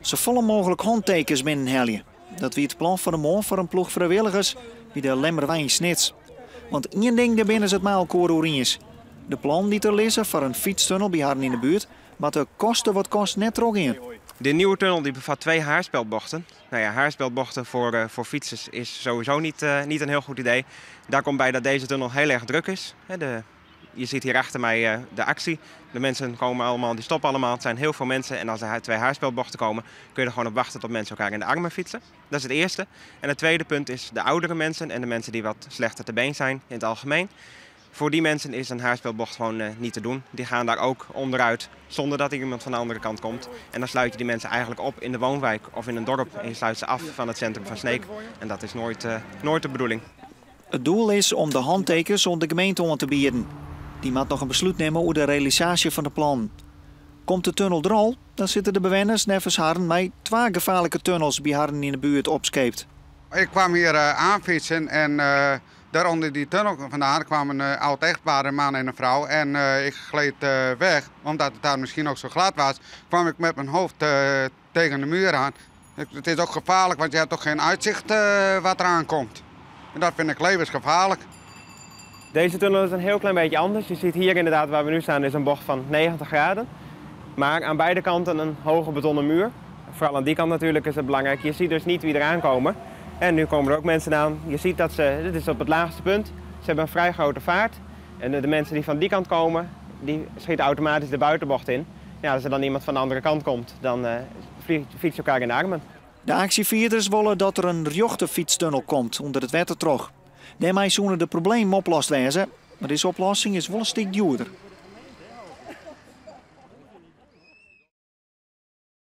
Safolle mooglik hantekens binnenhelje. Dat wie it plan fan 'e moarn foar in ploech frijwilligers by de Lemmerwei yn Snits. Want ien ding dêr binne se it mei elkoar oer iens. De plannen dy't der lizze foar in fytstunnel by harren yn de buert moatte koste wat kost net trochgean. De nieuwe tunnel die bevat twee haarspeldbochten. Nou ja, haarspeldbochten voor fietsers is sowieso niet een heel goed idee. Daar komt bij dat deze tunnel heel erg druk is. Je ziet hier achter mij de actie. De mensen komen allemaal, die stoppen allemaal. Het zijn heel veel mensen en als er twee haarspeldbochten komen, kun je er gewoon op wachten tot mensen elkaar in de armen fietsen. Dat is het eerste. En het tweede punt is de oudere mensen en de mensen die wat slechter te been zijn in het algemeen. Voor die mensen is een haarspeldbocht gewoon niet te doen. Die gaan daar ook onderuit zonder dat er iemand van de andere kant komt. En dan sluit je die mensen eigenlijk op in de woonwijk of in een dorp. En je sluit ze af van het centrum van Sneek. En dat is nooit de bedoeling. Het doel is om de handtekens oan de gemeente oan te bieden. Dy moat noch in beslút nimme oer de realisaasje fan de plannen. Komt de tunnel der al, dan sitte de bewenners neffens harren mei twa gefaarlike tunnels by harren yn de buert opskeept. Ik kwam hier aanfietsen en daar onder die tunnel vandaan kwam een oud echtpaar, een man en een vrouw. En ik gleed weg, omdat het daar misschien ook zo glad was, kwam ik met mijn hoofd tegen de muur aan. Het is ook gevaarlijk, want je hebt toch geen uitzicht wat eraan komt. En dat vind ik levensgevaarlijk. Deze tunnel is een heel klein beetje anders. Je ziet hier inderdaad waar we nu staan is een bocht van 90 graden. Maar aan beide kanten een hoge betonnen muur. Vooral aan die kant natuurlijk is het belangrijk. Je ziet dus niet wie eraan komen. En nu komen er ook mensen aan. Je ziet dat ze, dit is op het laagste punt, ze hebben een vrij grote vaart. En de mensen die van die kant komen, die schieten automatisch de buitenbocht in. Als er dan iemand van de andere kant komt, dan fietsen elkaar in de armen. De aksjefierders wolle dat der in rjochte fytstunnel komt ûnder it wetter troch. Dêrmei soene de problemen oplost wêze, mar dizze oplossing is wol in stik djoerder.